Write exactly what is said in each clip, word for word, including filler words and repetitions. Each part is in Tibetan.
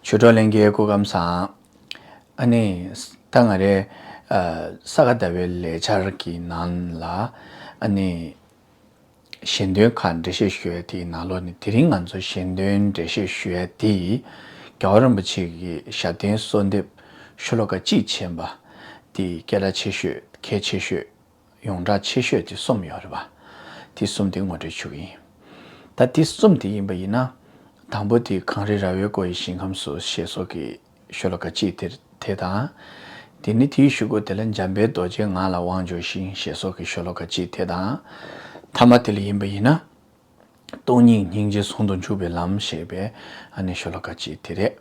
ཆོས་གྲོགས་ལྷན་རྒྱས་སྐུ་ཁམས་བཟང་། ཨ་ནི། ད་ང་རེ། ཨ། ས་ག་ཟླ་བའི་ལས་འཆར་གྱི་ནང་ལ། ཨ་ནི། ཞལ་འདོན་ཁག་འགྲེལ་བཤད་ཞུ་ཡ་དེའི་ནང་ལོགས་ནས། དེ་རིང་ང་ཚོ་ཞལ་འདོན་འགྲེལ་བཤད་ཞུ་ཡ་དེ། རྒྱལ་བ་རིན་པོ་ཆེ་གི་ཞབས་བརྟན་གསོལ་འདེབས་ཤོ་ལོ་ཀ་གཅིག་ཆེན་པོ་དེ་སྐད་གྲགས་ཆེ་ཤོས། གལ་ཆེ་ཤོས། ཡོངས་གྲགས་ཆེ་ཤོས་དེ་གསུམ་ཡོད་རེད་པ། དེ་གསུམ་དེ་ངོ་སྤྲོད་ཞུ་གི་ཡིན། ད་དེ་གསུམ་དེ་ཡིན་པ་ཡིན་ན། དང་པོ་དེ་གངས་རི་ར་བས་བསྐོར་བའི་ཞིང་ཁམས་སུ་ཞེས་སོགས་ཀྱི་ཤོ་ལོ་ཀ་གཅིག་དེ་དེ་དང་། དེ་ནི་དེའི་གཞུག་གུ་དེ་ལ་འཇམ་དཔལ་རྡོ་རྗེ་ངང་ལ་དབང་འབྱོར་ཞིང་ཞེས་སོགས་ཀྱི་ཤོ་ལོ་ཀ་གཅིག་དེ་དང་། ཐ་མ་དེ་ལ་ཡིན་པ་ཡིན་ན། སྟོང་ཉིད་སྙིང་རྗེ་ཟུང་དུ་འཇུག་པའི་ལམ་ཞེས་པའི་ཨ་ནི་ཤོ་ལོ་ཀ་གཅིག་དེ་རེད།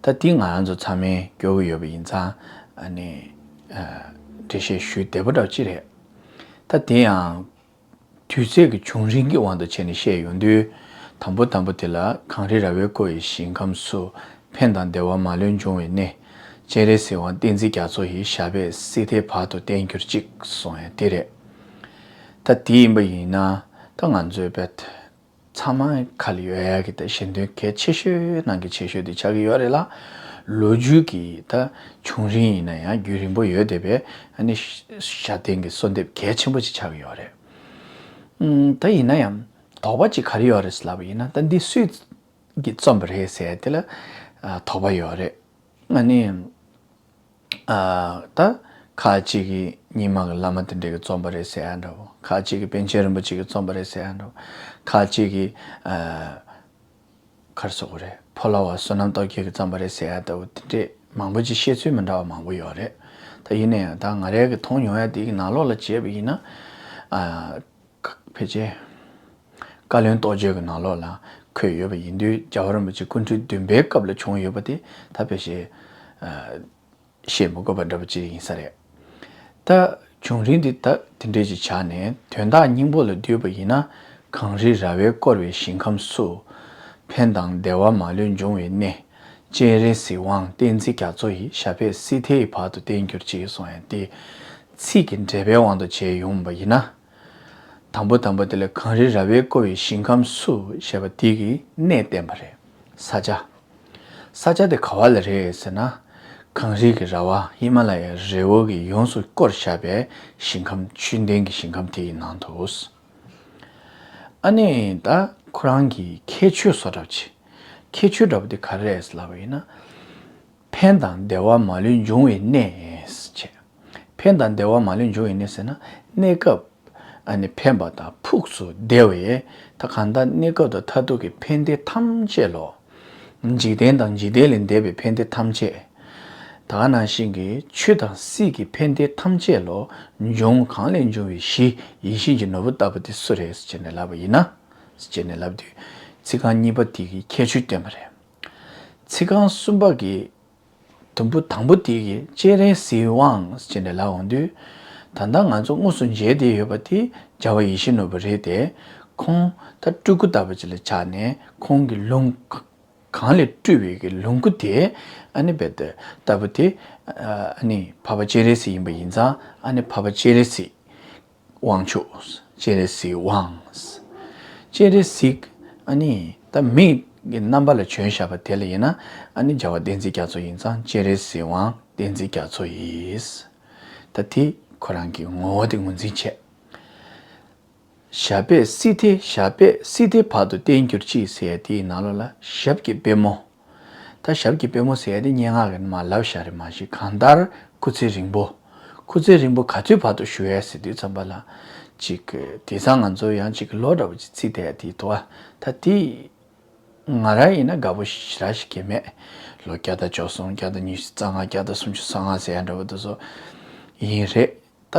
ད་དེ་ང་རང་ཚོ་ཚང་མས་སྐྱོར་གྱི་ཡོད་པ་ཡིན་ཙང་། ཨ་ནི། ཨ། འགྲེལ་བཤད་ཞུ་བདེ་པོ་འདྲ་པོ་ཅིག་རེད། ད་དེ་ཡང་དུས་ཚོད་ཀྱི་བྱུང་རིམ་གྱི་དབང་དུ་བྱས་ནས་བཤད་ཡོང་དུས། དང་པོ་དང་པོ་དེ་ལ་གངས་རི་ར་བས་བསྐོར་བའི་ཞིང་ཁམས་སུ། ཕན་དང་བདེ་བ་མ་ལུས་འབྱུང་བའི་གནས། སྤྱན་རས་གཟིགས་དབང་བསྟན་འཛིན་རྒྱ་མཚོ་ཡི། ཞབས་པད་སྲིད་མཐའི་བར་དུ་བརྟན་གྱུར་ཅིག་གསུངས་ཡ་དེ་རེད། ད་དེ་ཡིན་པ་ཡིན་ན། ད་ང་ཚོའི་བེད། ཚང་མ་ཁ་ལ་ཡོད་ཡ་གི་ད་ཞལ་འདོན་གལ་ཆེ་ཤོས་ནང་གི་ཆེ་ཤོས་དེ་ཆགས་ཀྱི་ཡོད་རེད་ལ། ལོ་རྒྱུས་ཀྱི་ད་བྱུང་རིམ་ཡིན་ན་ཡང་རྒྱུན་རིང་པོ་ཡོད་བསྡད་པའི་ཨ་ནི་ཞབས་བརྟན་གྱི་གསོལ་འདེབས་གལ་ཆེན་པོ་ཅིག་ཆགས་ཀྱི་ཡོད་རེད། ཨུམ། ད་ཡིན་ན་ཡང་དོགས་པ་ཅིག་ག་རེ་ཡོད་རེད་ཟེར་ལབ་པ་ཡིན་ན། ད་འདི་སུས་ཀྱིས་རྩོམ་པ་རེད་ཟེར་ཡ་དེ་ལ། ཨ། དོགས་པ་ཡོད་རེད། ཨ་ནི། ཨ། ད་ཁ་ཅིག་གིས་རྙིང་མ་གི་བླ་མ་དེ་འདྲས་ཀྱིས་རྩོམ་པ་རེད་ཟེར་ཡ་འདྲ་བོ། ཁ་ཅིག་གིས་པཎ་ཆེན་རིན་པོ་ཆེ་གིས་རྩོམ་པ་རེད་ཟེར་ཡ་འདྲ་བོ། ཁ་ཅིག་གིས། ཨ། ག་རེ་ཟེར་དགོས་རེད། ཕོ་ལྷ་བ་བསོད་ནམས་སྟོབས་རྒྱས་ཀྱིས་རྩོམ་པ་རེད་ཟེར་ཡ་འདྲ་བོ། དེ་འདྲས་མང་པོ་ཅིག་བཤད་ཚུལ་མི་འདྲ་བ་མང་པོ་ཡོད་རེད། ད་ཡིན་ན་ཡང་ད་ང་རའི་གི་མཐོང་མྱོང་ཡ་དེ་གི་ནང་ལོགས་ལ་བྱས་པ་ཡིན་ན། ཨ། ཕལ་ཆེར་བཀའ་བློན་རྟོགས་བརྗོད་ཀྱི་ནང་ལོགས་ལ་འཁོད་ཡོད་པ་ཡིན་དུས། རྒྱལ་བ་རིན་པོ་ཆེ་སྐུ་ཕྲེང་བདུན་པའི་སྐབས་ལ་བྱུང་ཡོད་པ་དེ་ད་ཕལ་ཆེར། ཨ། བཤད་མི་དགོས་པ་འདྲ་པོ་ཅིག་ཡིན་ས་རེད། ད་བྱུང་རིམ་འདི་ད་དེ་འདྲས་ཅིག་ཆགས་ནས། དོན་དག་སྙིང་པོ་ལ་བསྡུས་པ་ཡིན་ན། གངས་རི་ར་བས་བསྐོར་བའི་ཞིང་ཁམས་སུ། ཕན་དང་བདེ་བ་མ་ལུས་འབྱུང་བའི་གནས། སྤྱན་རས་གཟིགས་དབང་བསྟན་འཛིན་རྒྱ་མཚོ་ཡི། ཞབས་པད་སྲིད་མཐའི་བར་དུ་བརྟན་གྱུར་ཅིག་གསུངས་ཡ་དེ། ཚིག་གི་འགྲེལ་པའི་དབང་དུ་བྱས་ཡོང་བ་ཡིན་ན། དང་པོ་དང་པོ་དེ་ལ་གངས་རི་ར་བས་བསྐོར་བའི་ཞིང་ཁམས་སུ་ཞེས་པ་དེ་གི་གནས་བསྟན་པ་རེད། ས་ཆ། ས་ཆ་དེ་ག་བ་ལ་རེད་ཟེར་ན། གངས་རི་གི་ར་བ། ཧི་མ་ལ་ཡའི་རི་བོ་གིས་ཡོངས་སུ་བསྐོར་བཞག་པའི་ཞིང་ཁམས། ཆོས་ལྡན་གྱི་ཞིང་ཁམས་དེ་ཡི་ནང་དུ། ཨ་ནི་ད་ཁོ་རང་གི་ཁྱད་ཆོས་བཟོ་འདྲ་པོ་ཅིག་ཁྱད་ཆོས་འདྲ་པོ་དེ་ག་རེ་རེད་ལབ་པ་ཡིན་ན། ཕན་དང་བདེ་བ་མ་ལུས་འབྱུང་བའི་གནས་ཟེར། ཕན་དང་བདེ་བ་མ་ལུས་འབྱུང་བའི་གནས་ཟེར་ན། གནས་སྐབས་ཨ་ནི་ཕན་པ་དང་ཕུགས་སུ་བདེ་བའི། ད་གང་ལྟར་གནས་སྐབས་དང་མཐར་ཐུག་གི་ཕན་བདེ་ཐམས་ཅད་ལོ། འཇིག་རྟེན་དང་འཇིག་རྟེན་ལས་འདས་པའི་ཕན་བདེ་ཐམས་ཅད། ད་ག་ནང་བཞིན་གྱི་ཆོས་དང་སྲིད་ཀྱི་ཕན་བདེ་ཐམས་ཅད་ལོ། འབྱུང་གང་ལས་འབྱུང་བའི་གཞི་ཡིད་བཞིན་གྱི་ནོར་བུ་ལྟ་བུ་དེ་སུ་རེད་ཟེར་ནས་ལབ་པ་ཡིན་ན། ཟེར་ནས་ལབ་དུས། ཚིག་རྐང་གཉིས་པ་དེ་གི་ཁྱད་ཆོས་བསྟན་པ་རེད། ཚིག་རྐང་གསུམ་པ་གི་དུམ་བུ་དང་པོ་དེ་གི་སྤྱན་རས་གཟིགས་དབང་ཟེར་ནས་ལབ་འོང་དུས། ད་ལྟ་ང་ཚོ་དངོས་སུ་མཇལ་བསྡད་ཡོད་པ་དེ་རྒྱལ་བ་ཡིད་བཞིན་ནོར་བུ་རེད་དེ། ཁོང་ད་སྤྲུལ་སྐུ་ལྟ་བུ་ཅིག་ལ་ཆགས་ནས། ཁོང་གི་ལུང་གང་ལས་སྤྲུལ་བའི་གི་ལུང་སྐུ་དེ། ཨ་ནི་རྦད་དེ་ལྟ་བུ་དེ། ཨ་ནི་འཕགས་པ་སྤྱན་རས་གཟིགས་ཡིན་པ་ཡིན་ཙང་། ཨ་ནི་འཕགས་པ་སྤྱན་རས་གཟིགས་དབང་ཕྱུག་སྤྱན་རས་གཟིགས་དབང་། སྤྱན་རས་གཟིགས། ཨ་ནི་ད་མིང་གི་རྣམ་པ་ལ་བྱོན་བཞག་པ་དེ་ལ་ཡིན་ན། ཨ་ནི་རྒྱལ་བ་བསྟན་འཛིན་རྒྱ་མཚོ་ཡིན་ཙང་། སྤྱན་རས་གཟིགས་དབང་བསྟན་འཛིན་རྒྱ་མཚོ་ཡིས། ད་དེ་ཁོ་རང་གི་ངོ་བོ་དེ་ངོས་འཛིན་བྱས། ཞབས་པད་སྲིད་མཐའི། ཞབས་པད་སྲིད་མཐའི་བར་དུ་བརྟན་གྱུར་ཅིག་ཟེར་ཡ་དེའི་ནང་ལོགས་ལ་ཞབས་ཀྱི་པད་མོ། ད་ཞབས་ཀྱི་པད་མོ་ཟེར་ཡ་དེ་སྙན་ངག་གི་མར་ལབ་བཞག་རེད། མ་གཞི་གང་ལྟར་སྐུ་ཚེ་རིང་པོ། སྐུ་ཚེ་རིང་པོ་ག་ཚོད་བར་དུ་བཞུགས་ཡ་ཟེར་དུས་ཙམ་པ་ལ། ཅིག་དེང་སང་ང་ཚོ་ཡང་ཅིག་ལོ་འདྲ་པོ་ཅིག་བརྩིས་བསྡད་ཡ་དེ་འདུག་ཨ། ད་དེ་ང་རང་ཡིན་ན་དགའ་པོ་ཞེ་དྲག་ཞིག་གི་མེད། ལོ་བརྒྱ་དང་བཅུ་གསུམ། བརྒྱ་དང་ཉི་ཤུ་རྩ་ལྔ། བརྒྱ་དང་སུམ་ཅུ་སོ་ལྔ་ཟེར་ཡ་འདྲ་པོ་དེ་ཚོ་ཡིན་རེད། ད་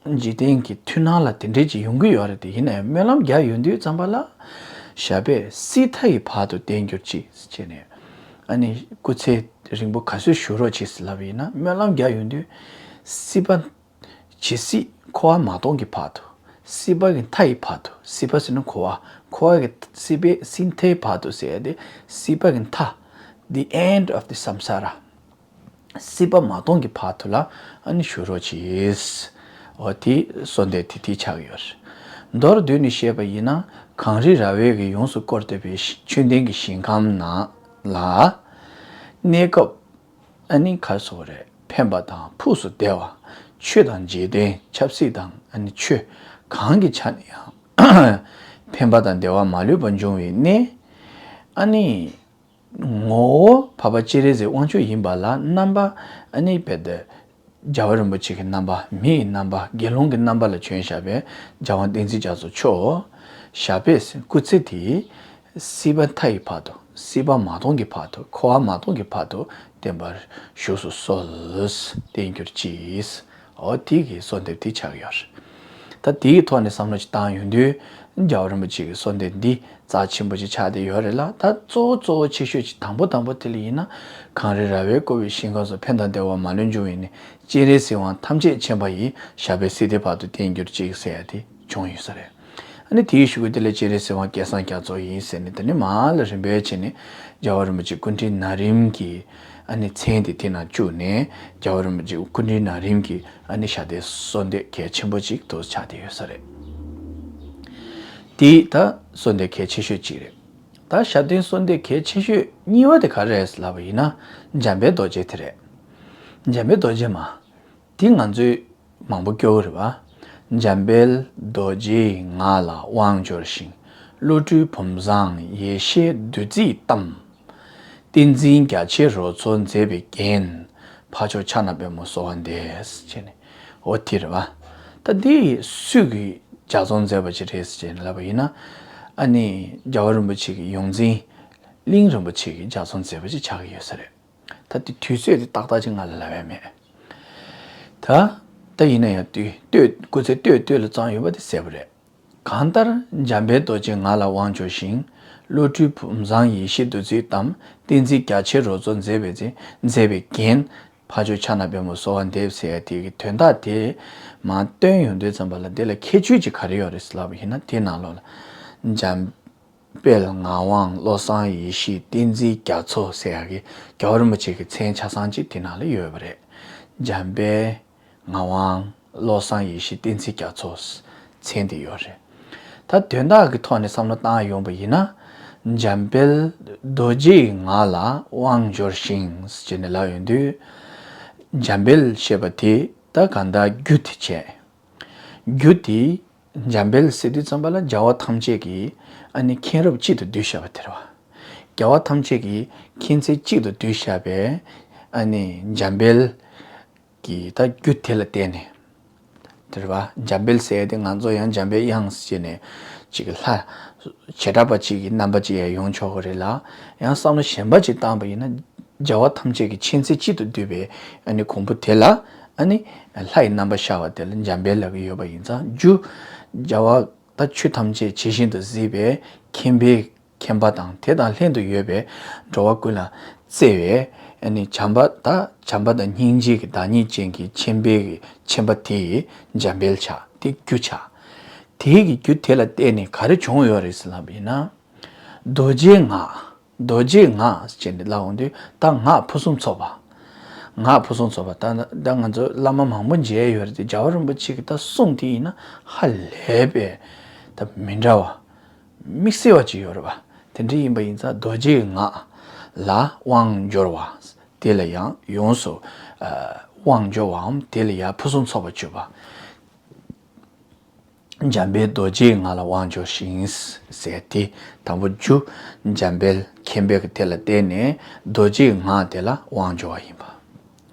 འཇིག་རྟེན་གྱི་མཐུན་སྣང་ལ་དེ་འདྲས་ཅིག་ཡོང་གི་ཡོད་རེད་དེ། ཡིན་ནའི་སྨོན་ལམ་རྒྱག་ཡོང་དུས་ཙམ་པ་ལ། ཞབས་པད་སྲིད་མཐའ་ཡི་བར་དུ་བརྟན་གྱུར་ཅིག་ཟེར་ནས། ཨ་ནི་སྐུ་ཚེ་རིང་པོ་ག་ཚོད་བཞུགས་རོགས་བྱེད་ཟེར་ལབ་ཡིན་ན། སྨོན་ལམ་རྒྱག་ཡོང་དུས། སྲིད་པ། ཇི་སྲིད་འཁོར་བ་མ་སྟོངས་ཀྱི་བར་དུ། སྲིད་པ་གི་མཐའ་ཡི་བར་དུ། སྲིད་པ་ཟེར་ན་འཁོར་བ། འཁོར་བ་གི་སྲིད་པའི། སྲིད་མཐའི་བར་དུ་ཟེར་ཡ་དེ། སྲིད་པ་གི་མཐའ། The end of the samsara. སྲིད་པ་མ་སྟོངས་ཀྱི་བར་དུ་ལ་ཨ་ནི་བཞུགས་རོགས་གྱིས། འོ་དེ་གསོལ་འདེབས་དེ་དེ་ཆགས་ཡོད་རེད། མདོར་བསྡུས་ནས་བཤད་པ་ཡིན་ན། གངས་རི་ར་བས་ཀྱིས་ཡོངས་སུ་བསྐོར་བསྡད་པའི་ཆོས་ལྡན་གྱི་ཞིང་ཁམས་ནང་ལ། གནས་སྐབས་ཨ་ནི་ག་རེ་ཟེར་དགོས་རེད། ཕན་པ་དང་ཕུགས་སུ་བདེ་བ། ཆོས་དང་འཇིག་རྟེན་ཆབ་སྲིད་དང་ཨ་ནི་ཆོས་གང་གི་ཆ་ནས་ཡང་ཕན་པ་དང་བདེ་བ་མ་ལུས་པ་འབྱུང་བའི་གནས། ཨ་ནི་ངོ་བོ་འཕགས་པ་སྤྱན་རས་གཟིགས་དབང་ཕྱུག་ཡིན་པ་ལ་རྣམ་པ་ཨ་ནི་རྦད་དེ་རྒྱལ་བ་རིན་པོ་ཆེ་གི་རྣམ་པ། མི་ཡི་རྣམ་པ། དགེ་སློང་གི་རྣམ་པ་ལ་བྱོན་བཞག་པའི་རྒྱལ་དབང་བསྟན་འཛིན་རྒྱ་མཚོ་མཆོག་ཞབས་པད་སྐུ་ཚེ་དེ་སྲིད་པ་མཐའ་ཡི་བར་དུ། སྲིད་པ་མ་སྟོངས་ཀྱི་བར་དུ། འཁོར་བ་མ་སྟོངས་ཀྱི་བར་དུ་བརྟན་པར་བཞུགས་སུ་གསོལ། བརྟན་གྱུར་ཅིག། འོ་དེ་གི་གསོལ་འདེབས་དེ་ཆགས་ཀྱི་ཡོད་རེད། ད་དེའི་ཐོག་ནས་བསམ་བློ་ཅིག་བཏང་ཡོང་དུས། རྒྱལ་བ་རིན་པོ་ཆེ་གི་གསོལ་འདེབས་འདི་རྩ་ཆེན་པོ་ཅིག་ཆགས་བསྡད་ཡོད་རེད་ལ། ད་གཙོ་བོ་གཙོ་བོ་ཆེ་ཤོས་ཅིག་དང་པོ་དང་པོ་དེ་ལ་ཡིན་ན། གངས་རི་ར་བས་བསྐོར་བའི་ཞིང་ཁམས་སུ། ཕན་དང་བདེ་བ་མ་ལུས་འབྱུང་བའི་གནས། སྤྱན་རས་གཟིགས་དབང་ཐམས་ཅད་མཁྱེན་པ་ཡི། ཞབས་པད་སྲིད་མཐའི་བར་དུ་བརྟན་གྱུར་ཅིག་ཟེར་ཡ་དེ་བྱུང་ཡོད་ས་རེད། ཨ་ནི་དེའི་གཞུག་གུ་དེ་ལ་སྤྱན་རས་གཟིགས་དབང་བསྐལ་བཟང་རྒྱ་མཚོ་ཡིན་ཟེར་ནས། དེ་ནས་མར་ལ་རིམ་པས་བྱས་ནས་རྒྱལ་བ་རིན་པོ་ཆེ་སྐུ་ཕྲེང་ན་རིམ་གྱི་ཨ་ནི་མཚན་དེ་དེ་ནང་བཅུག་ནས། རྒྱལ་བ་རིན་པོ་ཆེ་སྐུ་ཕྲེང་ན་རིམ་གྱི་ཨ་ནི་ཞབས་བརྟན་གསོལ་འདེབས་གལ་ཆེན་པོ་ཅིག་ཏུ་ཆགས་བསྡད་ཡོད་ས་རེད། དེ་ད་གསོལ་འདེབས་གལ་ཆེ་ཤོས་གཅིག་རེད། ད་ཞབས་བརྟན་གསོལ་འདེབས་གལ་ཆེ་ཤོས་གཉིས་པ་དེ་ག་རེ་རེད་ལབ་པ་ཡིན་ན། འཇམ་དཔལ་རྡོ་རྗེ་དེ་རེད། འཇམ་དཔལ་རྡོ་རྗེ་མ། དེ་ང་ཚོས་མང་པོ་སྐྱོར་གྱི་རེད་པ། འཇམ་དཔལ་རྡོ་རྗེའི་ངག་ལ་དབང་འབྱོར་ཞིང་། བློ་གྲོས་བུམ་བཟང་ཡེ་ཤེས་བདུད་རྩིས་གཏམས། ཏིང་འཛིན་རྒྱ་ཆེར་རོལ་མཚོ་མཛད་པའི་རྒྱན། འཕགས་མཆོག་ཕྱག་ན་པདྨོ་གསོལ་བ་འདེབས་ཟེར་ནས། འོ་དེ་རེད་པ། ད་འདི་སུས་ཀྱིས་ལྗགས་རྩོམ་མཛད་པ་ཅིག་རེད་ཟེར་ནས་ལབ་པ་ཡིན་ན། ཨ་ནི་རྒྱལ་བ་རིན་པོ་ཆེ་གི་ཡོངས་འཛིན་གླིང་རིན་པོ་ཆེ་གིས་ལྗགས་རྩོམ་མཛད་པ་ཅིག་ཆགས་ཀྱི་ཡོད་ས་རེད། ད་དེ་དུས་ཚོད་དེ་ཏག་ཏག་ཅིག་ང་ལ་ལབ་ཡ་མེད། ད་ད་ཡིན་ན་ཡང་ལྟོས་ལྟོས། སྐུ་ཚེ་ལྟོས་ལྟོས་ལ་བརྩམས་ཡོད་པ་དེ་གསལ་པོ་རེད། གང་ལྟར་འཇམ་དཔལ་རྡོ་རྗེའི་ངག་ལ་དབང་འབྱོར་ཞིང་། བློ་གྲོས་བུམ་བཟང་ཡེ་ཤེས་བདུད་རྩིས་གཏམས། ཏིང་འཛིན་རྒྱ་ཆེར་རོལ་མཚོ་མཛད་པའི་རྗེ། མཛད་པའི་རྒྱན། འཕགས་མཆོག་ཕྱག་ན་པདྨོ་གསོལ་བ་འདེབས་ཟེར་ཡ་དེ་གི་དོན་དག་དེ་མར་བཏོན་ཡོང་དུས་ཙམ་པ་ལ། དེ་ལ་ཁྱད་ཆོས་ཅིག་ག་རེ་ཡོད་རེད་ལབ་པ་ཡིན་ན། དེའི་ནང་ལོགས་ལ་འཇམ་དཔལ་ངག་དབང་བློ་བཟང་ཡེ་ཤེས་ཏིང་འཛིན་རྒྱ་མཚོ་ཟེར་ཡག་གི་རྒྱལ་བ་རིན་པོ་ཆེ་གི་མཚན་ཆ་ཚང་གཅིག་དེ་ནང་ལ་ཡོད་པ་རེད། འཇམ་དཔལ་ངག་དབང་བློ་བཟང་ཡེ་ཤེས་ཏིང་འཛིན་རྒྱ་མཚོ་མཚན་དེ་ཡོད་རེད། ད་དོན་དག་གི་ཐོག་ནས་བསམ་བློ་བཏང་ཡོང་པ་ཡིན་ན། འཇམ་དཔལ་རྡོ་རྗེའི་ངག་ལ་དབང་འབྱོར་ཞིང་ཟེར་ནས་ལབ་ཡོང་དུས། འཇམ་དཔལ་ཞེས་པ་དེ་ད་གང་ལྟར་རྒྱུ་དེ་བྱས། རྒྱུ་དེ། འཇམ་དཔལ་ཟེར་དུས་ཙམ་པ་ལ་རྒྱལ་བ་ཐམས་ཅད་ཀྱི་ཨ་ནི་མཁྱེན་རབ་གཅིག་ཏུ་བསྡུས་བཞག་པ་དེ་རེད་པ། རྒྱལ་བ་ཐམས་ཅད་ཀྱི་མཁྱེན་བརྩེ་གཅིག་ཏུ་བསྡུས་བཞག་པའི་ཨ་ནི་འཇམ་དཔལ་གྱི་ད་རྒྱུ་དེ་ལ་བརྟེན་ནས། དེ་རེད་པ། འཇམ་དཔལ་ཟེར་ཏེ་ང་ཚོ་ཡང་འཇམ་པའི་དབྱངས་ཟེར་ནས་ཅིག་ལྷ་བྱེ་བྲག་པ་ཅིག་གི་རྣམ་པ་ཅིག་ཡང་ཡོང་ཆོག་གི་རེད་ལ། ཡང་བསམ་བློ་གཞན་པ་ཅིག་བཏང་པ་ཡིན་ན། རྒྱལ་བ་ཐམས་ཅད་ཀྱི་མཁྱེན་བརྩེ་གཅིག་ཏུ་བསྡུས་པའི་ཨ་ནི་གོང་བུ་དེ་ལ། ཨ་ནི་ལྷ་ཡི་རྣམ་པ་ཤར་བ་དེ་ལ་འཇམ་དཔལ་ལབ་ཀྱི་ཡོད་པ་ཡིན་ཙང་། རྒྱུ་རྒྱལ་བ་ད་ཆོས་ཐམས་ཅད་ཇི་བཞིན་དུ་གཟིགས་པའི་མཁྱེན་པའི་མཁྱེན་པ་དང་། དེ་དང་ལྷན་དུ་ཡོད་པའི་འགྲོ་བ་ཀུན་ལ་བརྩེ་བའི་ཨ་ནི་བྱམས་པ་ད་བྱམས་པ་དང་སྙིང་རྗེ་གི་བདག་ཉིད་ཅན་གྱི་མཁྱེན་པའི་མཁྱེན་པ་དེ་འཇམ་དཔལ་ཆགས། དེ་རྒྱུ་ཆགས། དེའི་གི་རྒྱུ་དེ་ལ་བརྟེན་ནས་ག་རེ་བྱུང་ཡོད་རེད་ཟེར་ལབ་པ་ཡིན་ན། རྡོ་རྗེའི་ངག་རྡོ་རྗེའི་ངག་ཅེས་ནས་ལབ་འོང་དུས། ད་ངག་ཕུན་སུམ་ཚོགས་པ། ངག་ཕུན་སུམ་ཚོགས་པ། ད་ད་ང་ཚོ་བླ་མ་མང་པོ་མཇལ་ཡོད་རེད་དེ། རྒྱལ་བ་རིན་པོ་ཆེ་གི་ད་གསུང་དེ་ཡིན་ན་ཧ་ལས་པའི་ད་མི་འདྲ་བ། དམིགས་བསལ་བ་ཅིག་ཡོད་རེད་པ། དེ་འདྲ་ཡིན་པ་ཡིན་ཙང་། རྡོ་རྗེའི་ངག་ལ་དབང་འབྱོར་བ། དེ་ལ་ཡང་ཡོངས་སུ་ཨ་དབང་འབྱོར་བའམ་དེ་ལ་ཡང་ཕུན་སུམ་ཚོགས་པར་གྱུར་པ། འཇམ་དཔལ་རྡོ་རྗེའི་ངག་ལ་དབང་འབྱོར་ཞིང་ཟེར་དེ། དང་པོ་རྒྱུ་འཇམ་དཔལ་མཁྱེན་པའི་གི་དེ་ལ་བརྟེན་ནས་རྡོ་རྗེའི་ངག་དེ་ལ་དབང་འབྱོར་བ་ཡིན་པ།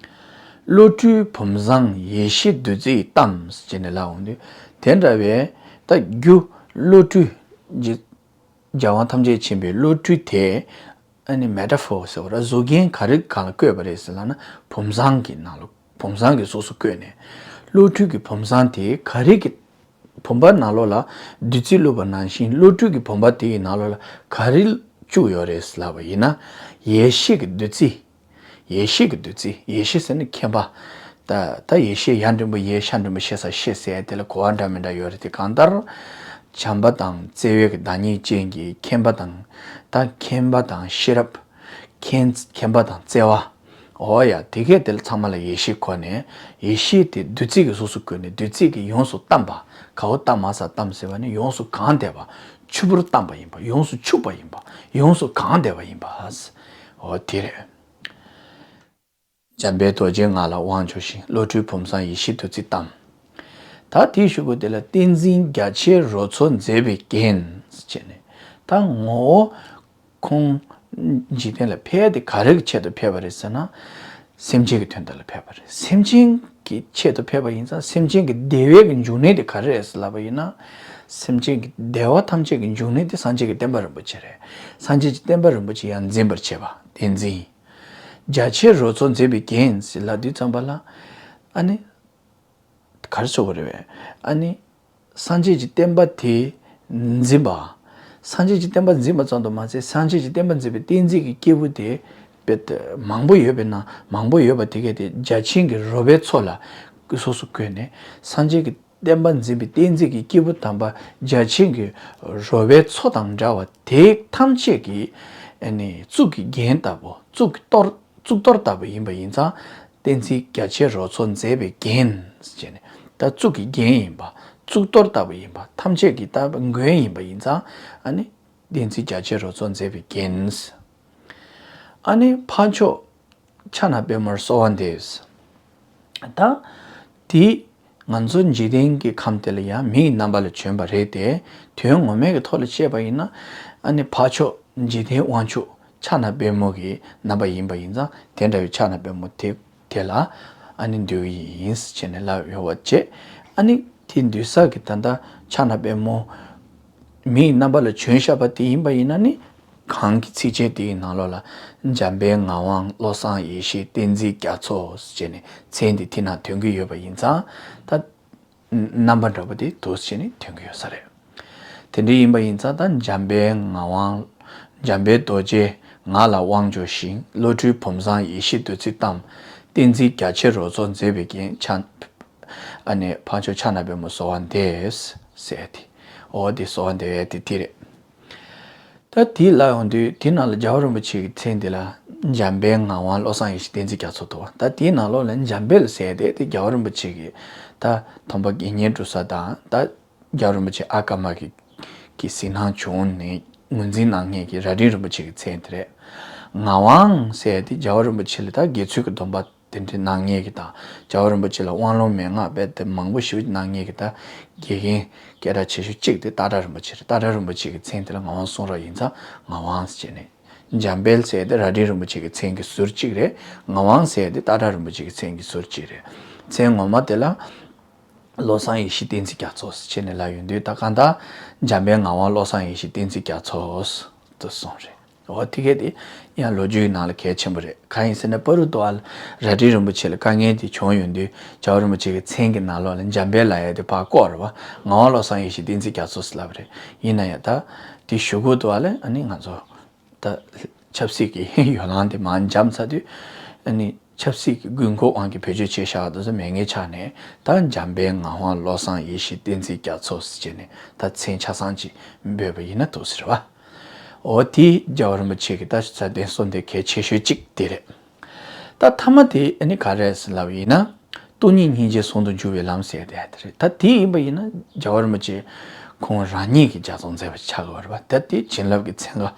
བློ་གྲོས་བུམ་བཟང་ཡེ་ཤེས་བདུད་རྩིས་གཏམས་ཟེར་ནས་ལབ་འོང་དུས། དེ་འདྲ་བའི་ད་རྒྱུ་བློ་གྲོས་ཀྱི་རྒྱལ་དབང་ཐམས་ཅད་མཁྱེན་པའི་བློ་གྲོས་དེ། ཨ་ནི་མེ་ཊ་ཕོར་ཟེར་བ་ར། གཟུགས་རྒྱན་ག་རེ་སྒང་ལ་བཀོད་པ་རེད་ཟེར་ལབ་ན། བུམ་བཟང་གི་ནང་ལ། བུམ་བཟང་གི་གཟུགས་སུ་བཀོད་ནས། བློ་གྲོས་ཀྱི་བུམ་བཟང་དེ་ག་རེ་གི་བུམ་པ་ནང་ལོགས་ལ་བདུད་རྩི་བླུགས་པ་ནང་བཞིན། བློ་གྲོས་ཀྱི་བུམ་པ་དེ་ཡི་ནང་ལོགས་ལ་ག་རེ་བཅུག་ཡོད་རེད་ལབ་པ་ཡིན་ན། ཡེ་ཤེས་ཀྱི་བདུད་རྩི། ཡེ་ཤེས་ཀྱི་བདུད་རྩི། ཡེ་ཤེས་ཟེར་ན་མཁྱེན་པ། ད་ད་ཡེ་ཤེས། ཡ་འགྲེང་བུ་ཡེ། ཤ་འགྲེང་བུ་ཤེ་ས་ཤེས་ཟེར་ཡ་དེ་ལ་གོ་བ་འདྲ་མི་འདྲ་ཡོད་རེད་དེ། གང་ལྟར་བྱམས་པ་དང་བརྩེ་བའི་གི་བདག་ཉིད་ཅན་གྱི་མཁྱེན་པ་དང་། ད་མཁྱེན་པ་དང་ཤེས་རབ། མཁྱེན་མཁྱེན་པ་དང་བརྩེ་བ། འོ་ཡ། དེ་གས་དེ་ལ་ཚང་མ་ལ་ཡེ་ཤེས་གོ་ནས། ཡེ་ཤེས་དེ་བདུད་རྩི་གི་གཟུགས་སུ་བཀོད་ནས། བདུད་རྩི་གིས་ཡོངས་སུ་གཏམས་པ། ག་བོ་གཏམས་མ་ས། གཏམས་ཟེར་བ་ནི་ཡོངས་སུ་གང་བསྡད་པ། ཆུ་བུར་གཏམས་པ་ཡིན་པ། ཡོངས་སུ་ཆུགས་པ་ཡིན་པ། ཡོངས་སུ་གང་བསྡད་པ་ཡིན་པ། འོ་དེ་རེད། འཇམ་དཔལ་རྡོ་རྗེ་ངག་ལ་དབང་འབྱོར་ཞིང་། བློ་གྲོས་བུམ་བཟང་ཡེ་ཤེས་བདུད་རྩི་བལྟམས། ད་དེའི་གཞུག་གུ་དེ་ལ་བསྟན་འཛིན་རྒྱ་ཆེར་རོལ་མཚོ་མཛེས་པའི་རྒྱན་ཟེར་བྱས་ནས། ད་ངོ་བོ་ཁོང་འཇིག་རྟེན་ལ་ཕེབས་དེ་ག་རེ་གི་ཆེད་དུ་ཕེབས་པ་རེད་ཟེར་ན། སེམས་ཅན་གྱི་དོན་དག་ལ་ཕེབས་པ་རེད། སེམས་ཅན་གྱི་ཆེད་དུ་ཕེབས་པ་ཡིན་ཙང་སེམས་ཅན་གྱི་བདེ་བའི་གི་འབྱུང་གནས་དེ་ག་རེ་རེད་ཟེར་ལབ་པ་ཡིན་ན། སེམས་ཅན་གྱི་བདེ་བ་ཐམས་ཅད་ཀྱི་འབྱུང་གནས་དེ་སངས་རྒྱས་ཀྱི་བསྟན་པ་རིན་པོ་ཆེ་རེད། སངས་རྒྱས་ཀྱི་བསྟན་པ་རིན་པོ་ཆེ་ཡང་འཛིན་པར་བྱེད་པ་བསྟན་འཛིན། རྒྱ་ཆེར་རོལ་མཚོ་མཛེས་པའི་རྒྱན་ཟེར་ལབ་དུས་ཙམ་པ་ལ། ཨ་ནི། ག་རེ་ཟེར་དགོས་རེད་པས། ཨ་ནི། སངས་རྒྱས་ཀྱི་བསྟན་པ་དེ་འཛིན་པ། སངས་རྒྱས་ཀྱི་བསྟན་པ་འཛིན་པ་ཙམ་དུ་མ་ཟད་སངས་རྒྱས་ཀྱི་བསྟན་པ་འཛིན་པའི་བསྟན་འཛིན་གྱི་སྐྱེས་བུ་དེ་དཔེ་མང་པོ་ཡོད་པས་ན། མང་པོ་ཡོད་པ་དེ་གས་དེ་རྒྱ་ཆེན་གྱི་རོལ་པའི་མཚོ་ལ་སོ་སོ་བཀོད་ནས། སངས་རྒྱས་ཀྱི་བསྟན་པ་འཛིན་པའི་བསྟན་འཛིན་གྱི་སྐྱེས་བུ་དམ་པ་རྒྱ་ཆེན་གྱི་རོལ་པའི་མཚོ་དང་འདྲ་བ་དེ་ཐམས་ཅད་ཀྱི་ཨ་ནི་གཙུག་གི་རྒྱན་ལྟ་བུ། གཙུག་གི་གཏོར། གཙུག་གཏོར་ལྟ་བུ་ཡིན་པ་ཡིན་ཙང་། བསྟན་འཛིན་རྒྱ་ཆེར་རོལ་མཚོ་མཛེས་པའི་རྒྱན་ཟེར་ནས། ད་གཙུག་གི་རྒྱན་ཡིན་པ། གཙུག་གཏོར་ལྟ་བུ་ཡིན་པ། ཐམས་ཅད་ཀྱི་ལྟ་བུ་མགོན་ཡིན་པ་ཡིན་ཙང་། ཨ་ནི། བསྟན་འཛིན་རྒྱ་ཆེར་རོལ་མཚོ་མཛེས་པའི་རྒྱན། ཨ་ནི་འཕགས་མཆོག་ཕྱག་ན་པདྨོར་གསོལ་བ་འདེབས། ད་དེ་ང་ཚོ་འཇིག་རྟེན་གྱི་ཁམས་དེ་ལ་ཡང་མིའི་རྣམ་པ་ལ་བྱོན་པ་རེད་དེ། དོན་ངོ་མའི་གི་ཐོག་ལ་བཤད་པ་ཡིན་ན། ཨ་ནི་འཕགས་མཆོག་འཇིག་རྟེན་དབང་ཕྱུག་ཕྱག་ན་པདྨོ་གི་རྣམ་པ་ཡིན་པ་ཡིན་ཙང་། དེ་འདྲ་བའི་ཕྱག་ན་པདྨོ་དེ་དེ་ལ་ཨ་ནི་འདུས་ཡིན་ཟེར་ནས་ལབ་ཡོང་བ་བྱས། ཨ་ནི་དེ་འདུས་ས་གི་ད་ལྟ་ཕྱག་ན་པདྨོ་མིའི་རྣམ་པ་ལ་བྱོན་བཞག་པ་དེ་ཡིན་པ་ཡིན་ན་ནི། གང་གི་ཚིགས་བཅད་དེའི་ནང་ལོགས་ལ་འཇམ་དཔལ་ངག་དབང་བློ་བཟང་ཡེ་ཤེས་བསྟན་འཛིན་རྒྱ་མཚོ་ཟེར་ནས་མཚན་དེ་དེ་ནང་ཐོན་གྱི་ཡོད་པ་ཡིན་ཙང་། ད་རྣམ་པ་འདྲ་པོ་དེ་འདུག་ཟེར་ནས་ཐོན་གྱི་ཡོད་ས་རེད། དེ་འདྲ་ཡིན་པ་ཡིན་ཙང་། ད་འཇམ་དཔལ་ངག་དབང་། འཇམ་དཔལ་རྡོ་རྗེ་ངག་ལ་དབང་འབྱོར་ཞིང་། བློ་གྲོས་བུམ་བཟང་ཡེ་ཤེས་བདུད་རྩི་བལྟམས། བསྟན་འཛིན་རྒྱ་ཆེར་རོལ་མཚོ་མཛེས་པའི་རྒྱན། ཕྱག་ཨ་ནི་འཕགས་མཆོག་ཕྱག་ན་པདྨོར་གསོལ་བ་འདེབས་ཟེར་ཏེ། འོ་དེ་གསོལ་བ་འདེབས་ཡས་དེ་དེ་རེད། ད་དེ་ལ་ཡོང་དུས་དེ་ནང་ལ་རྒྱལ་བ་རིན་པོ་ཆེ་གི་མཚན་དེ་ལ་འཇམ་དཔལ་ངག་དབང་བློ་བཟང་ཡེ་ཤེས་བསྟན་འཛིན་རྒྱ་མཚོ་འདུག་བ། ད་དེའི་ནང་ལོགས་ལ་འཇམ་དཔལ་ཟེར་དེ་དེ་རྒྱལ་བ་རིན་པོ་ཆེ་གི་ད་དམ་པ་དགེ་བསྙེན་སྒྲུབ་ས་དང་། ད་རྒྱལ་བ་རིན་པོ་ཆེ་ཨ་ཀ་མ་གི་གི་གཟིགས་སྣང་བྱུང་ནས་ངོས་འཛིན་གནང་མཁན་གྱི་རྭ་སྒྲེང་རིན་པོ་ཆེ་གི་མཚན་དེ་རེད། ངག་དབང་ཟེར་དེ་རྒྱལ་བ་རིན་པོ་ཆེ་ལ་ད་དགེ་ཚུལ་གྱི་སྡོམ་པ་དེ་འདྲ་གནང་མཁན་གྱི་དང་། རྒྱལ་བ་རིན་པོ་ཆེ་ལ་དབང་ལུང་མན་ངག་རྦད་དེ་མང་པོ་ཞེ་པོ་གནང་མཁན་གྱི་ད་དགེ་རྒན་སྐད་གྲགས་ཆེ་ཤོས་གཅིག་དེ་སྟག་བྲག་རིན་པོ་ཆེ་རེད། སྟག་བྲག་རིན་པོ་ཆེ་གི་མཚན་དེ་ལ་ངག་དབང་གསུང་རབ་ཡིན་ཙང་ངག་དབང་ཟེར་ནས། འཇམ་དཔལ་ཟེར་དེ་རྭ་སྒྲེང་རིན་པོ་ཆེ་གི་མཚན་གྱི་ཟུར་གཅིག་རེད། ངག་དབང་ཟེར་དེ་སྟག་བྲག་རིན་པོ་ཆེ་གི་མཚན་གྱི་ཟུར་གཅིག་རེད། མཚན་ངོ་མ་དེ་ལ་བློ་བཟང་ཡེ་ཤེས་བསྟན་འཛིན་རྒྱ་མཚོ་ཟེར་ནས་ལབ་ཡོང་དུས། ད་གང་ལྟར་འཇམ་དཔལ་ངག་དབང་བློ་བཟང་ཡེ་ཤེས་བསྟན་འཛིན་རྒྱ་མཚོ་དེ་གསུངས་རེད། འོ་དེ་གས་དེ་ཡང་ལོ་རྒྱུས་ནང་ལ་གལ་ཆེན་པོ་རེད། གང་ཡིན་ཟེར་ན་བར་དུ་ཨ་རྭ་སྒྲེང་རིན་པོ་ཆེ་ལ་དཀའ་ངལ་དེ་བྱུང་ཡོང་དུས། རྒྱལ་བ་རིན་པོ་ཆེ་གི་མཚན་གྱི་ནང་ལོགས་ལ་འཇམ་དཔལ་ལབ་ཡ་དེ་ཕར་བཀོག་རེད་བ། ངག་དབང་བློ་བཟང་ཡེ་ཤེས་བསྟན་འཛིན་རྒྱ་མཚོ་ཟེར་ལབ་པ་རེད། ཡིན་ན་ཡང་ད་དེ་གཞུག་གུ་དུ་ཨ་ལས་ཨ་ནི་ང་ཚོ་ད་ཆབ་སྲིད་ཀྱི་ཡོ་ལང་དེ་མར་འཇམ་ཚར་དུས། ཨ་ནི་ཆབ་སྲིད་ཀྱི་དགོས་མཁོ་དབང་གིས་བེད་སྤྱོད་བྱས་བཞག་པ་དེ་ཚོ་མེད་མཁན་ཆགས་ནས། ད་འཇམ་དཔལ་ངག་དབང་བློ་བཟང་ཡེ་ཤེས་བསྟན་འཛིན་རྒྱ་མཚོ་ཟེར་བྱས་ནས་ད་མཚན་ཆ་ཚང་ཅིག་འབོད་པ་ཡིན་ན་འདུག་ཟེར་བ། འོ་དེ་རྒྱལ་བ་རིན་པོ་ཆེ་གི་ད་མཛད་དོན་གསོལ་འདེབས་གལ་ཆེ་ཤོས་གཅིག་དེ་རེད། ད་ཐ་མ་དེ་ཨ་ནི་ག་རེ་རེད་ཟེར་ལབ་པ་ཡིན་ན། སྟོང་ཉིད་སྙིང་རྗེ་ཟུང་དུ་འཇུག་པའི་ལམ་ཟེར་དེ་དེ་རེད། ད་དེ་ཡིན་པ་ཡིན་ན་རྒྱལ་བ་རིན་པོ་ཆེ་ཁོང་རང་ཉིད་ཀྱིས་ལྗགས་རྩོམ་མཛད་པ་ཆགས་ཀྱི་ཡོད་རེད་པ། ད་དེ་བྱིན་རླབས་ཀྱི་ཚན་ཁ་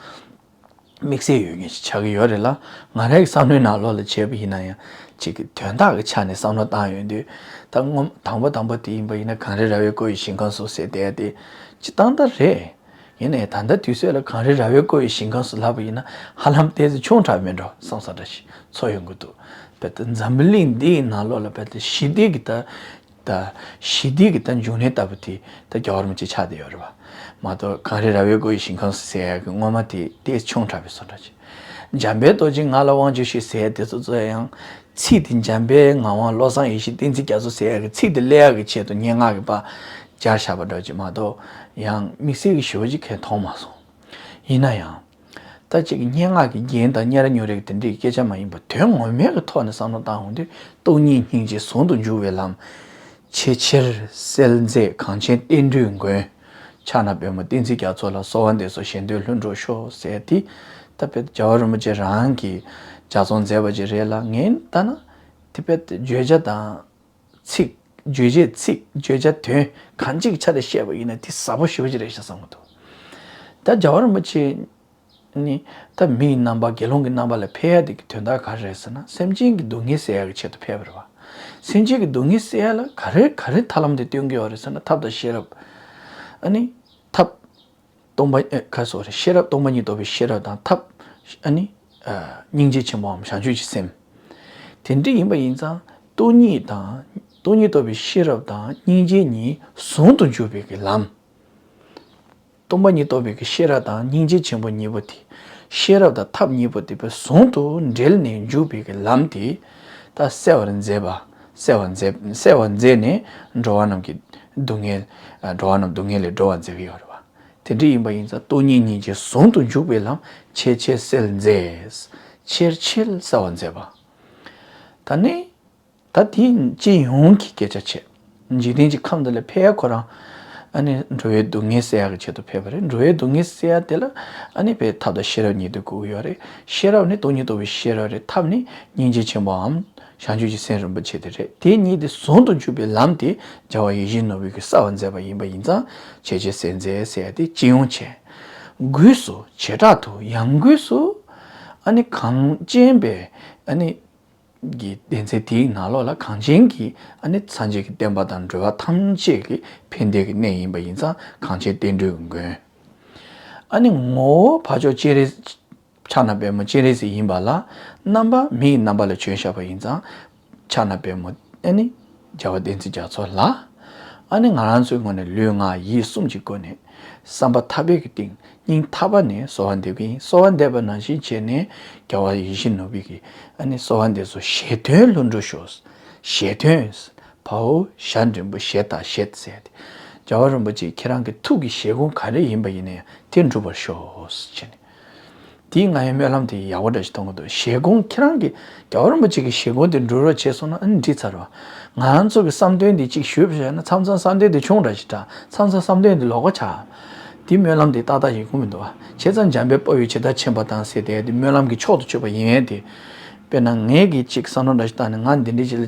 དམིགས་བསལ་ཡོད་མཁན་ཞིག་ཆགས་ཀྱི་ཡོད་རེད་ལ། ང་རའི་བསམ་བློའི་ནང་ལོགས་ལ་བྱས་པ་ཡིན་ན་ཡང་། གཅིག་གི་དོན་དག་གི་ཆ་ནས་བསམ་བློ་བཏང་ཡོང་དུས། ད་སྔོན་དང་པོ་དང་པོ་དེ་ཡིན་པ་ཡིན་ན་གངས་རི་ར་བས་བསྐོར་བའི་ཞིང་ཁམས་སུ་ཟེར་བསྡད་དེ་སྤྱིར་བཏང་ད་རེད། ཡིན་ནའི་ད་ལྟ་དུས་ཚོད་ལ་གངས་རི་ར་བས་བསྐོར་བའི་ཞིང་ཁམས་སུ་ལབ་པ་ཡིན་ན་ཧ་ལམ་ཏོག་ཙམ་ཆུང་དྲགས་མེད་འགྲོ་བསམ་ས་འདྲ་ཞིག་ཚོར་ཡོང་གི་འདུག་རྦད་དེ་འཛམ་བུ་གླིང་འདིའི་ནང་ལོགས་ལ་རྦད་དེ་ཞི་བདེ་གི་ད་ད་ཞི་བདེ་གི་ད་འབྱུང་གནས་ལྟ་བུ་དེ་ད་རྒྱལ་བ་རིན་པོ་ཆེ་ཆགས་བསྡད་ཡོད་རེད་པ། མ་གཏོགས་གངས་རི་ར་བས་བསྐོར་བའི་ཞིང་ཁམས་སུ་ཟེར་ཡག་གི་སྔོན་མ་དེ་ཏོག་ཙམ་ཆུང་དྲགས་པའི་བཟོ་འདྲ་ཅིག་འཇམ་དཔལ་རྡོ་རྗེ་ངག་ལ་དབང་བསྒྱུར་ཞིང་ཟེར་ཡག་དེ་ཚོ་ཚོ་ཡང་ཚིག་དེ་འཇམ་དཔལ་ངག་དབང་བློ་བཟང་ཡེ་ཤེས་བསྟན་འཛིན་རྒྱ་མཚོ་ཟེར་ཡག་གི་ཚིག་དེ་སླེབས་ཡག་གི་ཆེད་དུ་སྙན་ངག་གི་པར་སྦྱར་བཞག་པ་འདྲ་ཅིག་མ་གཏོགས། ཡང་དམིགས་བསལ་གྱི་ཞེ་པོ་ཅིག་གང་ཡང་མཐོང་མ་སོང་། ཡིན་ན་ཡང་། ད་ཅིག་སྙན་ངག་གི་རྒྱན་དང་སྙན་ར་སྨྱོ་ར་གི་དེ་འདྲའི་སྐད་ཆ་མ་ཡིན་པར་དོན་ངོ་མའི་གི་ཐོག་ནས་བསམ་བློ་བཏང་འོང་དུས། སྟོང་ཉིད་སྙིང་རྗེ་ཟུང་དུ་འཇུག་པའི་ལམ། ཆེས་ཆེར་གསལ་མཛད་གངས་ཅན་བསྟན་འགྲོའི་མགོན། ཕྱག་ན་པདྨོ་བསྟན་འཛིན་རྒྱ་མཚོ་ལ། གསོལ་བ་འདེབས་སོ་གཞན་དོན་ལྷུན་གྲུབ་ཤོག་ཟེར་དེ། ད་དཔེ་རྒྱལ་བ་རིན་པོ་ཆེ་རང་གིས་ལྗགས་རྩོམ་མཛད་པ་ཅིག་རེད་ལ། ངས་ལྟ་ན་དེ་དཔེ་བརྗོད་བྱ་དང་། ཚིག་བརྗོད་བྱའི་ཚིག་བརྗོད་བྱ་དོན་གང་ཅིའི་ཆ་ནས་བཤད་པ་ཡིན་ན་དེ་ཟབ་པོ་ཞེ་པོ་ཅིག་རེད་ཤག་བསམ་གྱི་འདུག་ད་རྒྱལ་བ་རིན་པོ་ཆེ་ ནི་ད་མིའི་རྣམ་པ་དགེ་སློང་གི་རྣམ་པ་ལ་ཕེབས་ཡ་དེ་གི་དོན་དག་ག་རེ་རེད་ཟེར་ན། སེམས་ཅན་གྱི་སྡུག་བསྔལ་སེལ་ཡ་གི་ཆེད་དུ་ཕེབས་པ་རེད་བ། སེམས་ཅན་གྱི་སྡུག་བསྔལ་སེལ་ཡ་ལ་ག་རེ་ག་རེ་ཐབས་ལམ་དེ་སྟོན་གྱི་ཡོད་རེད་ཟེར་ན། ཐབས་དང་ཤེས་རབ། ཨ་ནི་ཐབས་སྟོང་པ་ཨེ་ཁ་སོ་རེ་ཤེས་རབ་སྟོང་པ་ཉིད་རྟོགས་པའི་ཤེས་རབ་དང་ཐབས། ཨ་ནི་ཨ་སྙིང་རྗེ་ཆེན་པོའམ་བྱང་ཆུབ་ཀྱི་སེམས། དེ་འདྲ་ཡིན་པ་ཡིན་ཙང་སྟོང་ཉིད་དང་སྟོང་ཉིད་རྟོགས་པའི་ཤེས་རབ་དང་སྙིང་རྗེ་གཉིས་ཟུང་དུ་འཇུག་པའི་གི་ལམ། སྟོང་པ་ཉིད་རྟོགས་པའི་གི་ཤེས་རབ་དང་སྙིང་རྗེ་ཆེན་པོ་གཉིས་པོ་དེ། ཤེས་རབ་དང་ཐབས་གཉིས་པོ་དེ་བས་ཟུང་དུ་འབྲེལ་ནས་འཇུག་པའི་གི་ལམ་དེ། ད་གསལ་བར་མཛད་པ། གསལ་བར་མཛད་གསལ་བར་མཛད་ནས་འགྲོ་བ་རྣམས་ཀྱི་སྡུག་བསྔལ། འགྲོ་བ་རྣམས་སྡུག་བསྔལ་ལས་སྒྲོལ་བར་མཛད་ཀྱི་ཡོད་རེད་བ། དེ་འདྲ་ཡིན་པ་ཡིན་ཙང་སྟོང་ཉིད་སྙིང་རྗེ་ཟུང་དུ་འཇུག་པའི་ལམ་ཆེས་ཆེར་གསལ་མཛད། ཆེར་ཆེར་གསལ་བར་མཛད་པ། ད་ནི། ད་དེ་སྤྱི་ཡོངས་ཀྱི་སྐད་ཆ་བྱས། འཇིག་རྟེན་གྱི་ཁམས་འདི་ལ་ཕེབས་ཡ་ཁོ་རང་། ཨ་ནི་འགྲོ་བའི་སྡུག་བསྔལ་སེལ་ཡ་གི་ཆེད་དུ་ཕེབས་པ་རེད། འགྲོ་བའི་སྡུག་བསྔལ་སེལ་ཡ་དེ་ལ་ཨ་ནི་དཔེ་ཐབས་དང་ཤེས་རབ་གཉིས་དེ་དགོས་ཀྱི་ཡོད་རེད། ཤེས་རབ་ནི་སྟོང་ཉིད་རྟོགས་པའི་ཤེས་རབ་རེད། ཐབས་ནི་སྙིང་རྗེ་ཆེན་པོའམ་བྱང་ཆུབ་ཀྱི་སེམས་རིན་པོ་ཆེ་དེ་རེད། དེ་གཉིས་དེ་ཟུང་དུ་འཇུག་པའི་ལམ་དེ་རྒྱལ་བ་ཡིད་བཞིན་ནོར་བུའི་གི་གསལ་བར་མཛད་པ་ཡིན་པ་ཡིན་ཙང་ཆེས་ཆེར་གསལ་མཛད་ཟེར་ཡ་དེ་སྤྱི་ཡོངས་བྱས། སྒོས་སུ་བྱེ་བྲག་ཏུ་ཡང་སྒོས་སུ་ཨ་ནི་གངས་ཅན་པའི་ཨ་ནི། གི་སྡེ་ཚན་དེའི་ནང་ལོགས་ལ་གངས་ཅན་གྱི་ཨ་ནི་སངས་རྒྱས་ཀྱི་བསྟན་པ་དང་འགྲོ་བ་ཐམས་ཅད་ཀྱི་ཕན་བདེ་གི་གནས་ཡིན་པ་ཡིན་ཙང་གངས་ཅན་བསྟན་འགྲོའི་མགོན། ཨ་ནི་ངོ་བོ་འཕགས་མཆོག་སྤྱན་རས། ཕྱག་ན་པདྨོ་སྤྱན་རས་གཟིགས་ཡིན་པ་ལ་རྣམ་པ་མིའི་རྣམ་པ་ལ་བྱོན་བཞག་པ་ཡིན་ཙང་། ཕྱག་ན་པདྨོ་ཨ་ནི་རྒྱལ་བ་བསྟན་འཛིན་རྒྱ་མཚོ་ལ། ཨ་ནི་ང་རང་ཚོའི་ངོས་ནས་ལུས་ངག་ཡིད་གསུམ་གྱི་སྒོ་ནས་བསམ་པ་ཐག་པའི་གི་སྟེང་སྙིང་ཐག་པ་ནས་གསོལ་བ་འདེབས་ཀྱི་ཡིན། གསོལ་བ་འདེབས་པ་ནང་བཞིན་བྱས་ནས་རྒྱལ་བ་ཡིད་བཞིན་ནོར་བུའི་གི་ཨ་ནི་གསོལ་བ་འདེབས་སོ། ཞལ་དོན་ལྷུན་གྲུབ་ཤོག། ཞལ་དོན། བའོ་ཞལ་འགྲེང་བུ་ཞལ་དང་ཞེས་ཟེར་ཏེ། རྒྱལ་བ་རིན་པོ་ཆེ་ཁྱེད་རང་གི་ཐུགས་ཀྱི་བཞེད་དགོངས་ག་རེ་ཡིན་པ་ཡིན་ནའི་དེ་འགྲུབ་པར་ཤོག་ཟེར་བྱས་ནས། དེའི་ང་ཡི་སྨོན་ལམ་དེ་ཡག་པོ་འདྲ་ཞིག་གཏོང་གི་འདུག། བཞེད་དགོངས་ཁྱེད་རང་གི་རྒྱལ་བ་རིན་པོ་ཆེ་གི་བཞེད་དགོངས་དེ་འགྲུབ་རོགས་བྱས་སོང་ན་ཨ་ནི་འགྲིག་ཚར་བ། ང་རང་ཚོ་གི་བསམ་དོན་དེ་གཅིག་ཞུས་པ་བྱས་ན་མཚམས་མཚམས་བསམ་དོན་དེ་ཆུང་འདྲ་ཞིག་འདྲ། མཚམས་མཚམས་བསམ་དོན་དེ་ལོགས་ཀ་ཆགས། དེ་སྨོན་ལམ་དེ་ཏག་ཏག་ཡིན་ཁུངས་མི་འདུག་བ། བྱས་ཙང་འཇམ་དཔལ་དཔའ་བོས་ཇི་ལྟར་མཁྱེན་པ་དང་ཟེར་དེ་དེ་སྨོན་ལམ་གྱི་མཆོག་ཏུ་གྱུར་པ་ཡིན་ཡས་དེ། དཔེར་ན་ངས་གི་གཅིག་བསམ་བློ་འདྲ་ཞིག་བཏང་ནས་ང་འདི་འདྲ་ཞིག་ལ་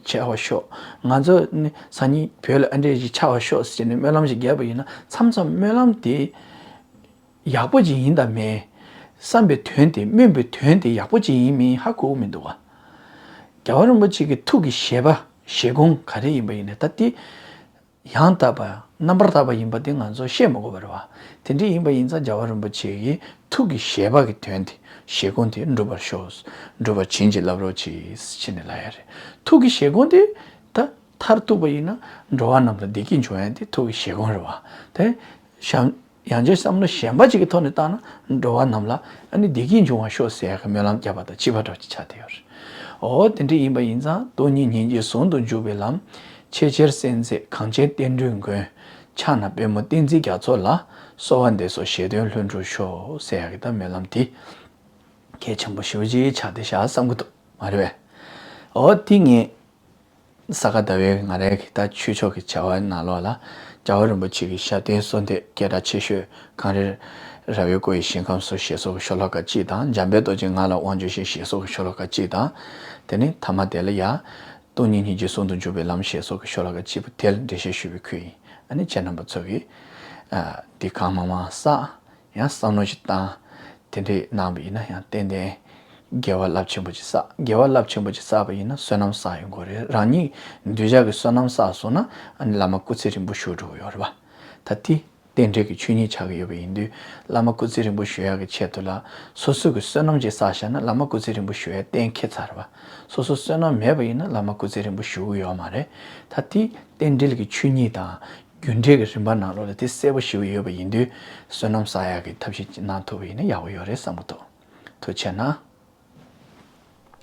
ཆགས་པ་ཤོག། ང་ཚོ་ནི་སང་ཉིན་བོད་ལ་ཨ་འདྲ་ཞིག་ཆགས་པ་ཤོག་ཟེར་ནས་སྨོན་ལམ་ཞིག་རྒྱབ་པ་ཡིན་ན་མཚམས་མཚམས་སྨོན་ལམ་དེ། ཡག་པོ་ཅིག་ཡིན་དང་མེད། བསམ་པའི་དོན་དེ་སྨོན་པའི་དོན་དེ་ཡག་པོ་ཅིག་ཡིན་མིན་ཧ་གོ་གི་མི་འདུག་བ། རྒྱལ་བ་རིན་པོ་ཆེ་གི་ཐུགས་ཀྱི་བཞེད་པ་བཞེད་དགོངས་ག་རེ་ཡིན་པ་ཡིན་ནའི་ད་དེ། ཡང་དག་པ་རྣམ་པར་དག་པ་ཡིན་པ་དེ་ང་ཚོ་ཤེས་མི་དགོས་པ་རེད་བ། དེ་འདྲ་ཡིན་པ་ཡིན་ཙང་རྒྱལ་བ་རིན་པོ་ཆེ་གི་ཐུགས་ཀྱི་བཞེད་པ་གི་དོན་དེ་བཞེད་དགོངས་དེ་འགྲུབ་པར་ཤོག། འགྲུབ་པར་བྱིན་གྱིས་བརླབ་རོགས་གྱིས་ཟེར་ནས་ལབ་ཡ་རེད། ཐུགས་ཀྱི་བཞེད་དགོངས་དེ་ད་མཐར་ཐུག་པ་ཡིན་ན་འགྲོ་བ་རྣམས་ལ་བདེ་སྐྱིད་འབྱུང་ཡ་དེ་ཐུགས་ཀྱི་བཞེད་དགོངས་རེད་བ། དེ་བྱམས། ཡང་ཅིན་བསམ་བློ་གཞན་པ་ཅིག་གི་ཐོག་ནས་བཏང་ན་འགྲོ་བ་རྣམས་ལ་ཨ་ནི་བདེ་སྐྱིད་འབྱུང་བར་ཤོག་ཟེར་ཡག་གི་སྨོན་ལམ་བརྒྱབ་པ་དང་གཅིག་པ་འདྲ་བ་ཅིག་ཆགས་བསྡད་ཡོད་རེད། འོ་དེ་འདྲ་ཡིན་པ་ཡིན་ཙང་སྟོང་ཉིད་སྙིང་རྗེ་ཟུང་དུ་འཇུག་པའི་ལམ། ཆེས་ཆེར་གསལ་མཛད་གངས་ཅན་བསྟན་འགྲོའི་མགོན། ཕྱག་ན་པདྨོ་བསྟན་འཛིན་རྒྱ་མཚོ་ལ། གསོལ་བ་འདེབས་སོ་ཞལ་དོན་ལྷུན་གྲུབ་ཤོག་ཟེར་ཡག་གི་ད་སྨོན་ལམ་དེ། གལ་ཆེན་པོ་ཞེ་པོ་ཅིག་ཆགས་བསྡད་ཤག་བསམ་གི་འདུག་མ་རེད་པས། འོ་དེ་ངས། ས་ག་ཟླ་བའི་ང་རའི་གི་ད་ཆོས་ཕྱོགས་ཀྱི་བྱ་བའི་ནང་ལོགས་ལ་རྒྱལ་བ་རིན་པོ་ཆེ་གི་ཞབས་བརྟན་གསོལ་འདེབས་སྐད་གྲགས་ཆེ་ཤོས་གངས་རི་ར་བས་བསྐོར་བའི་ཞིང་ཁམས་སུ་ཞེས་སོགས་ཀྱི་ཤོ་ལོ་ཀ་གཅིག་དང་། འཇམ་དཔལ་རྡོ་རྗེ་ང་ལ་དབང་བསྒྱུར་ཞིང་ཞེས་སོགས་ཀྱི་ཤོ་ལོ་ཀ་གཅིག་དང་། དེ་ནས་ཐ་མ་དེ་ལ་ཡ། སྟོང་ཉིད་སྙིང་རྗེ་ཟུང་དུ་འཇུག་པའི་ལམ་ཞེས་སོགས་ཀྱི་ཤོ་ལོ་ཀ་གཅིག་པོ་དེ་ལ་འགྲེལ་བཤད་ཞུས་པའི་ཁུལ་ཡིན། ཨ་ནི་ཁྱེད་རྣམ་པ་ཚོ་གིས་འདི་གང་མང་མང་བསགས། ཡང་བསམ་བློ་ཞིག་བཏང་། དེ་འདྲས་གནང་བ་ཡིན་ན་ཡང་ཏན་ཏན་དགེ་བ་རླབས་ཆེན་པོ་ཅིག་བསགས། དགེ་བ་རླབས་ཆེན་པོ་ཅིག་བསགས་པ་ཡིན་ན་བསོད་ནམས་བསགས་ཡོང་དགོས་རེད། རང་ཉིད་གདུལ་བྱ་གི་བསོད་ནམས་བསགས་སོང་ན་ཨ་ནི་བླ་མ་སྐུ་ཚེ་རིང་པོ་བཞུགས་འགྲོ་གི་ཡོད་རེད་པ། ད་དེ་རྟེན་འབྲེལ་གྱི་ཆོས་ཉིད་ཆགས་ཀྱི་ཡོད་པ་ཡིན་དུས་བླ་མ་སྐུ་ཚེ་རིང་པོ་བཞུགས་ཡག་གི་ཆེད་དུ་ལ་སོ་སོ་གི་བསོད་ནམས་ཅིག་བསགས་བཞག་ན་བླ་མ་སྐུ་ཚེ་རིང་པོ་བཞུགས་ཡག་གཏན་འཁེལ་ཚར་རེད་པ། སོ་སོ་བསོད་ནམས་མེད་པ་ཡིན་ན་བླ་མ་སྐུ་ཚེ་རིང་པོ་བཞུགས་ཀྱི་ཡོད་མ་རེད། ད་དེ་རྟེན་འབྲེལ་གྱི་ཆོས་ཉིད་དང་རྒྱུ་འབྲས་ཀྱི་རིམ་པ་ནང་ལོགས་ལ་དེ་གསལ་པོ་ཞེ་པོ་ཡོད་པ་ཡིན་དུས་བསོད་ནམས་བསགས་ཡག་གི་ཐབས་ཤེས་ཅིག་གནང་ཐུབ་པ་ཡིན་ན་ཡག་པོ་ཡོད་རེད་བསམ་གྱི་འདུག། ཐུགས་རྗེ་གནང་།